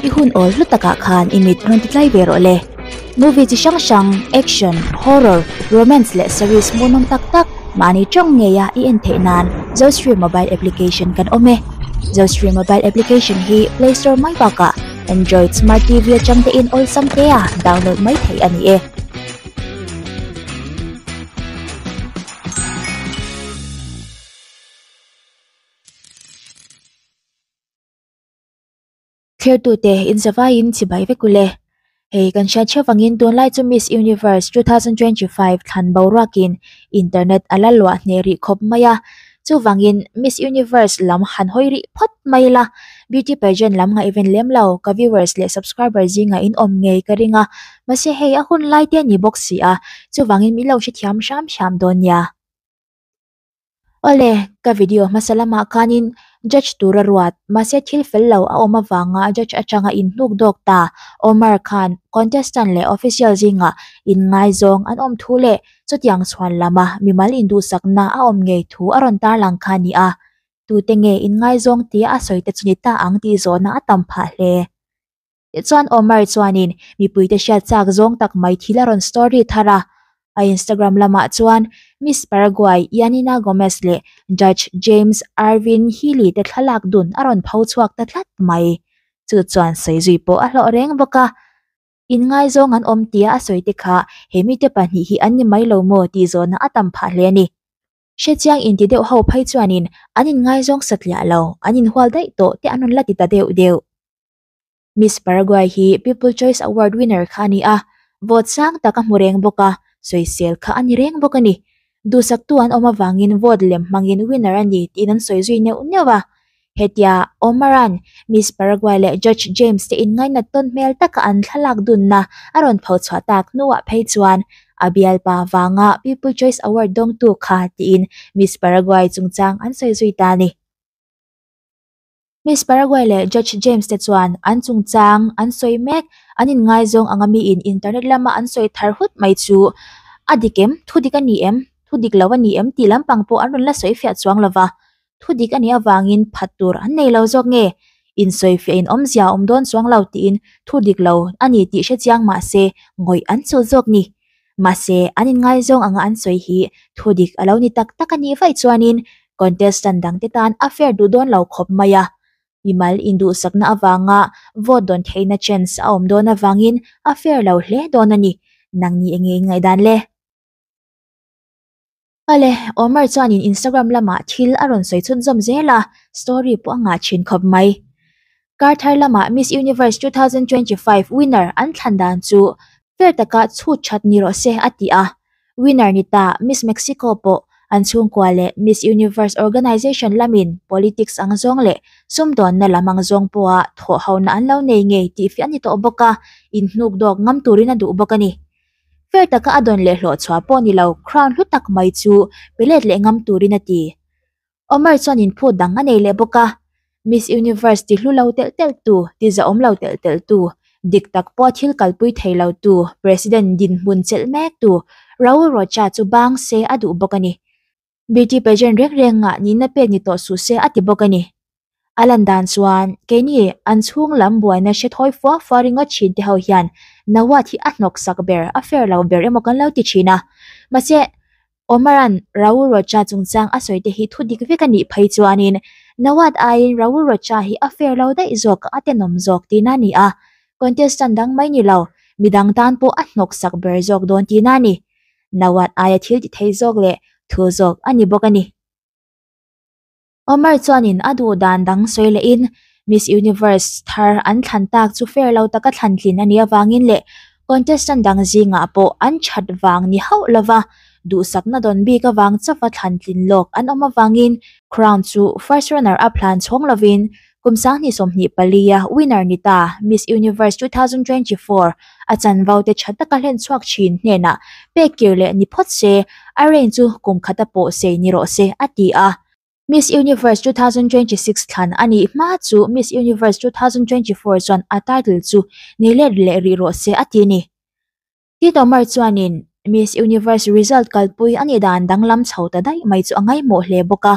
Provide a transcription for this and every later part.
I hun awl hlu takah khan i mit rawn ti tlai ve rawh le. Movie chi hrang hrang, action, horror, romance leh series hmuhnawm tak tak mahni tawng ngeia i en theih nan Zostream mobile application kan awm e. Zostream mobile application hi Play Store mai bakah Android Smart TV atang te in awlsam tea download mai theih a ni e. Thlertute inzavaiin chibai vek ule. Hei kan hriat theuh vangin tunlai chu Miss Universe 2025 thlan boruakin internet a la luah hneh rih khawp mai a. Chuvangin Miss Universe lam han hawi rih phawt mai ila, beauty pageant lam ngaihven lem lo ka viewers leh subscriber zingah in awm ngei ka ring a. Mahse hei a hun lai te a ni bawk si a, chuvangin min lo hrethiam hram hram dawn nia. Awle, ka video hmasa lamah khanin judge tura ruat, mahse thil fel lo a awm avanga judge atanga inhnuk dawk ta Omar khan contestant leh official zingah inngaizawng an awm thu leh chutiang chhuan lama mimal induhsakna a awm ngei thu a rawn tarlang kha a ni a, tute nge inngaizawng tia a sawi te chu ni ta ang tih zawhna a tam phah hle. Tichuan Omar chuanin mipuite hriat chak zawng tak mai thil a rawn story thar a, a Instagram lamah chuan Miss Paraguay Yanina Gomez leh Judge James Irvin Healy te thlalak dun a rawn pho chhuak ta tlat mai. Chu chuan sawi zui pawh a hlawh reng bawk a. Inngaizawng an awm tia a sawi te kha he mite pahnih hi an ni mai lo maw tih zawhna a tam phah hle a ni. Hrechiang inti deuh ho phei chuanin an inngaizawng satliah lo, an inhual daih tawh te an rawn la ti ta deuh deuh. Miss Paraguay hi People Choice Award winner kha a ni a, vote sang tak a hmu reng bawk a, sawisel kha a ni reng bawk a ni. Duhsaktu an awm avangin vote lem hmangin winner a ni tiin an sawi zui neuh neuh a. Hetia Omaran Miss Paraguay leh Judge James te inngainat tawn hmel taka an thlalak dunna a rawn pho chhuah tak hnuah phei chuan a bialpa vanga People Choice Award dawngtu kha tiin Miss Paraguay chungchang an sawi zui ta a ni. Miss Paraguay leh Judge James te chuan an chungchang an sawi mek, an inngaizawng anga miin internet lama an sawi thar hut mai chu a dik em, thu dik a ni em, thu dik lo a ni em tih lampang pawh an rawn la sawi fiah chuang lova, thu dik a nih avangin phat tur an nei lo zawk nge, insawifiah in awmzia a awm dawn chuang lo tiin thu dik lo a ni tih hre chiang mahse ngawih an chul zawk ni. Mahse, an inngaizawng anga an sawi hi thu dik a lo ni tak tak a nih vaih chuanin contestant dangte tan a fair duh dawn lo khawp mai a. Mimal induhsakna avanga vote dawn theihna chance a awm dawn avangin a fair lo hle dawn a ni. Nangni enge in ngaihdan le? Awle, Omar chuanin Instagram lamah thil a rawn sawi chhunzawm zel a, story pawh a ngah thin khawp mai. Kar thar lamah Miss Universe 2025 winner an thlan dan chu fair taka chhut that ni rawh se a ti a, winner ni ta Miss Mexico pawh an chhungkua leh Miss Universe organization lamin politics ang zawng leh sumdawnna lam ang zawng pawha thawhhona an lo nei ngei tih fiah a ni tawh bawk a, inhnuk dawk ngam turin a duh bawk a ni. Fair taka a dawn leh hlawhchhuah pawh ni lo crown hlu tak mai chu pe let leh ngam turin a ti. Omar chuan inphut dang a nei leh bawk a, Miss Universe ti hlu lo telh telh tu, ti zahawm lo telh telh tu, dik tak pawh thil kalpui thei lo tu, President dinhmun chelh mek tu Raul Rocha chu bang se a duh bawk a ni. Beauty pageant reng rengah nihna pek ni tawh suh se a ti bawk a ni. A lan dan chuan keini an chhung lam buaina hre thawi fua fua ringawt thin te ho hian Nawat hi a hnawk sak ber, a fair lo ber emaw kan lo ti thin a. Mahse, Omaran Raul Rocha chungchang a sawi te hi thu dik vek a nih phei chuanin Nawat aiin Raul Rocha hi a fair lo daih zawk, a tenawm zawk tihna a ni a. Contestant dang mai ni lo, midang tan pawh a hnawk sak ber zawk dawn tihna a ni. Nawat aia thil ti thei zawk leh thu zawk a ni bawk a ni. Omar chuanin a duh dan dang sawi lehin Miss Universe thar an thlan tak chu fair lo taka thlan tlin a nih avangin leh contestant dang zingah pawh an that vang ni hauh lova duhsakna dawn bik avang chauha thlan tlin lawk an awm avangin crown chu first runner up hlan chhawng lovin Kum 2024 a winner ni ta Miss Universe 2024 a chanvo te tha taka hlen chhuak thin hnenah pek kir leh ni phawt se, a reign chu kum khata pawh sei ni rawh se, a ti a. Miss Universe 2026 thlan a nih hma chu Miss Universe 2024 chuan a title chu nei let leh rih rawh se, a ti a ni. Tito Mar chuanin Miss Universe result kalpui a nih dan danglam chho ta daih mai chu a ngaihmawh hle bawk a.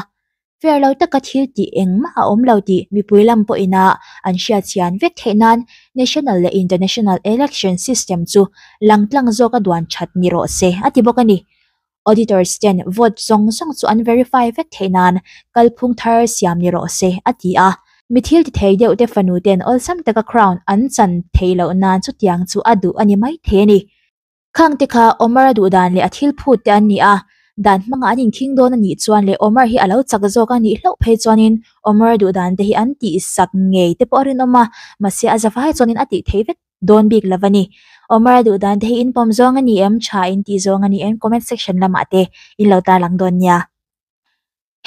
Fair lo taka thil tih engmah a awm lo tih mipui lam pawhin a an hriat chian vek theih nan National leh International Election System chu langtlang zawka duan that ni rawh se a ti bawk a ni. Auditors ten vote zawng zawng chu an verify vek theih nan kalphung thar siam ni rawh se a ti a. Mi thil ti thei deuh te fanu ten awlsam taka crown an chan theih loh nan chutiang chu a duh a ni mai thei a ni. Khang te kha Omar a duh dan leh a thil phut te an ni a, dan hmangah an inkhing dawn a nih chuan leh Omar hi a lo chak zawk a nih hlauh phei chuanin Omar a duh dan te hi an tih sak ngei te pawh a rinawm a, mahse a zavai chuanin a tih theih vek dawn bik lo a ni. Omar a duh dan te hi in pawm zawng a ni em, tha in tih zawng a ni em comment section lamah te in lo tarlang dawn nia.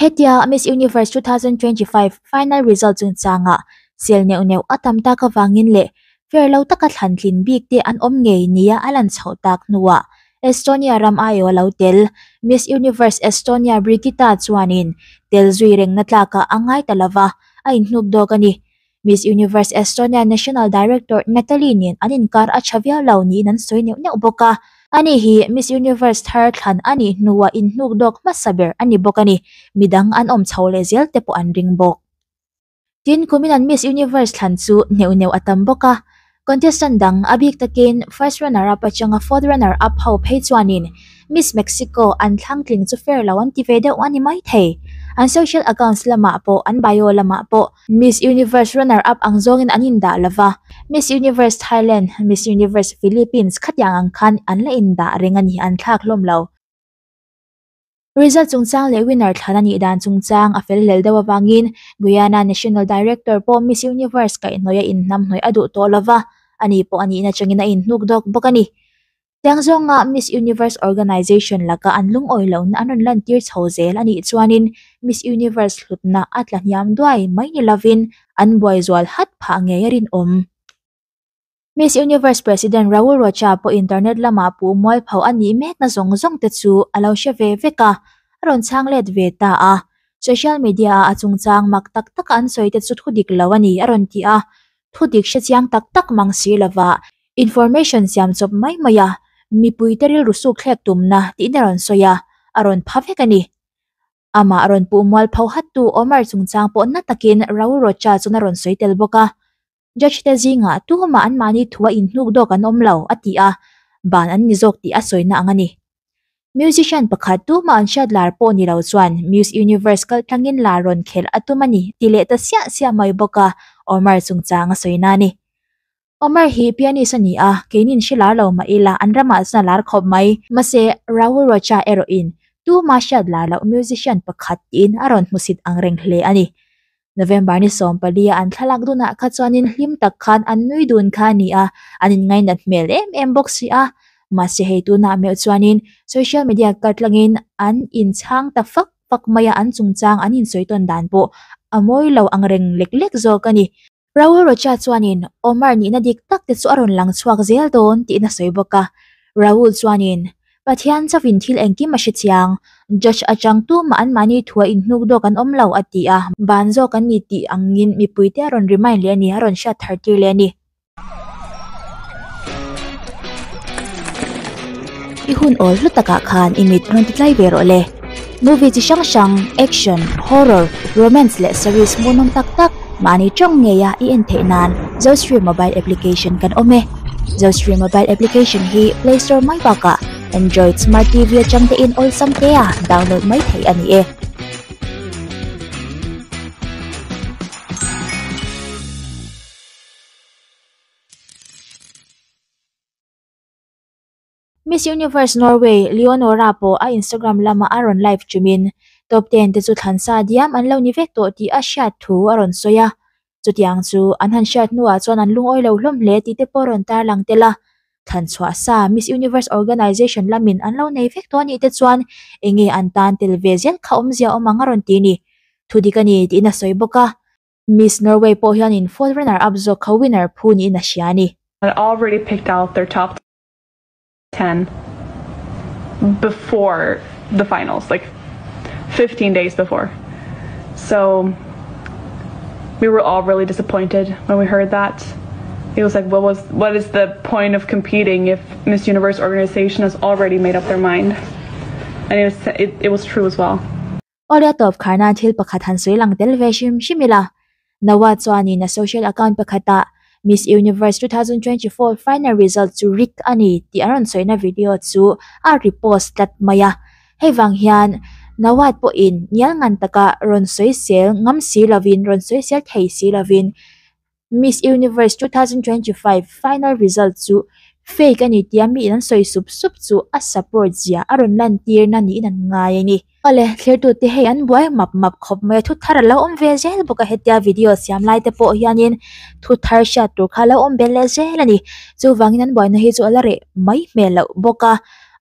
Hetia Miss Universe 2025 final result chungchangah sel neuh neuh a tam tak avangin leh fair lo taka thlan tlin bik te an awm ngei nia a lan chhoh tak hnuah Estonia ram aiawh a lo tel. Miss Universe Estonia Brigitta chuanin tel zui rengna tlakah a ngai ta lova, a inhnuk dawk a ni. Miss Universe Estonia National Director Natalie nen an inkar a tha viau lo niin an sawi neuh neuh bawk a. Ani hi Miss Universe thar thlan a nih hnuah inhnuk dawk hmasa ber a ni bawk a ni. Midang an awm chho leh zel te pawh an ring bawk. Tin, kumin an Miss Universe thlan chu neuh neuh a tam bawk a. Contestant dang, a bik takin first runner up atanga fourth runner up ho phei chuanin Miss Mexico an thlang tling chu fair lo an ti ve deuh a ni mai thei. An social accounts lamah pawh, an bio lamah pawh Miss Universe runner up ang zawngin an indah lo va, Miss Universe Thailand, Miss Universe Philippines khatiang ang khan an la indah reng a ni, an thlak hlawm lo. Result chungchang leh winner thlan a nih dan chungchang a fel hlel deuh avangin Guyana National Director pawh Miss Universe kaihhnawih a inhnamhnawih a duh tawh lova, ani pawh a nihna changin a inhnuk dawk bawk a ni. Tiang zawnga Miss Universe Organization laka an lungawi lohna an rawn lantir chho zel a nih chuanin Miss Universe hlutna a tla hniam duai mai ni lovin an buai zual hat phah ngei a rinawm. Miss Universe President Raul Rocha pawh internet lamah puh mualpho a nih mekna zawng zawng te chu a lo hre ve vek a, a rawn chhang let ve ta a. Social media a a chungchang mak tak taka an sawi te chu thu dik lo a ni a rawn ti a, thu dik hre chiang tak tak mang si lova information siam chawp mai mai a mipuite rilru suk thlek tumna tiin a rawn sawi a, a rawn pha vek a ni. Amah rawn puh mualpho hattu Omar chungchang pawh na takin Raul Rocha chuan a rawn sawi tel bawk a. Judge te zingah tumah anmahni thua inhnuk dawk an awm lo, a ti a, ban an ni zawk tih a sawina ang a ni. Musician pakhat tumah an hriat lar pawh ni lo chuan Miss Universe kal tlangin lar rawn khelh a tum a ni ti leh ta siah siah mai bawk a, Omar chungchang a sawina a ni. Omar hi pianist a ni a, keinin hre lar lo mah ila an ramah chuan a lar khawp mai. Mahse, Raul Rocha erawhin tumah hriat lar loh musician pakhat tiin a rawn hmusit ang reng hle a ni. November ni 14 a an thlalak dunah kha chuanin hlim tak khan an nui dun kha a ni a, an inngainat hmel em em bawk si a. Mahse hei tunah meuh chuanin social media kaltlangin an inchhang ta fak fak mai a, an chungchang an insawi tawn dan pawh a mawi lo ang reng lek lek zawk a ni. Raul Rocha chuanin Omar nihna dik tak te chu a rawn lang chhuak zel dawn tiin a sawi bawk a. Raul chuanin, Pathian chauhin thil engkim a hre chiang. Judge atang tumah anmahni thua inhnuk dawk an awm lo a ti a, ban zawk an ni tih angin mipuite a rawn remind leh a ni, a rawn hriat thar tir leh a ni. I hun awl hlu takah khan i mit rawn ti tlai ve rawh le. Movie chi hrang hrang, action, horror, romance leh series hmuhnawm tak tak mahni tawng ngeia i en theih nan Zostream mobile application kan awm e. Zostream mobile application hi Play Store mai bakah Android Smart TV atang te in awlsam te a download mai theih a ni e. Miss Universe Norway, Leonora pawh a Instagram lama a rawn live chumin top ten te chu thlansa diam an lo ni vek tawh tih a hriat thu a rawn sawi a. Chutiang chu an han hriat hnuah chuan an lungawi lo hlawm hle tih te pawh a rawn tarlang tel a. Thlan chhuah sa Miss Universe Organization lamin an lo nei vek tawh a nih te chuan enge an tan tel ve zel kha awmzia awm ang a rawn ti ni. Thudik a ni tiin a sawi bawk a. Miss Norway pawh hianin fourth runner up zawk kha winner phu niin a hria a ni. Had already picked out their top 10 before the finals, like 15 days before. So we were all really disappointed when we heard that. It was like, what was what is the point of competing if Miss Universe organization has already made up their mind? And it was it, it was true as well. Awle a tawp khar nan thil pakhat han sawi lang tel ve hrim hrim ila. Nawat chuanin a social account pakhatah Miss Universe 2024 final result chu rig a ni tih an rawn sawina video chu a repost tlat mai a. Hei vang hian Nawat pawhin ngial ngan taka rawn sawisel ngam si lovin, rawn sawisel thei si lovin Miss Universe 2025 final result chu fake a ni tia miin an sawi sup sup chu a support zia a rawn lantirna niin an ngai a ni. Awle, thirtute hei an buai map map khawp mai a, thu thar a lo awm ve zel bawk a, hetia video siam lai te pawh hianin thu thar hriat tur kha a lo awm belh leh zel a ni. Chuvangin an buaina hi chu a la reh mai hmel loh bawk a,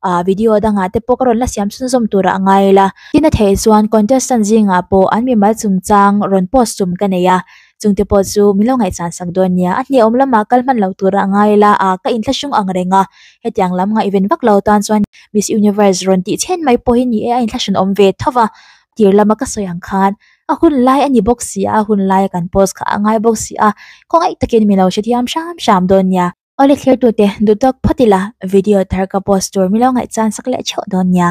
ah video dangah te pawh ka rawn la siam chhunzawm turah a ngai ila. Tin a theih chuan contestant zingah pawh an mimal chungchang rawn post tum ka nei a, Chungte pawh chu min lo ngaihchan sak dawn nia, a hniahawm lamah kal hman lo tura a ngai la a, ka inthlahrung ang reng a, hetiang lam ngaihven vak lo tan chuan Miss Universe rawn tih chhen mai pawh hi ni e, a inthlahrun awm ve tho va, tir lama ka sawi ang khan a hun lai a ni bawk si a, a hun laia kan post kha a ngai bawk si a, khawngaih takin min lo hrethiam hram hram dawn nia. Awle thlir tute duhtawk phawt ila, video thar ka post tur min lo ngaihchan sak leh theuh dawn nia.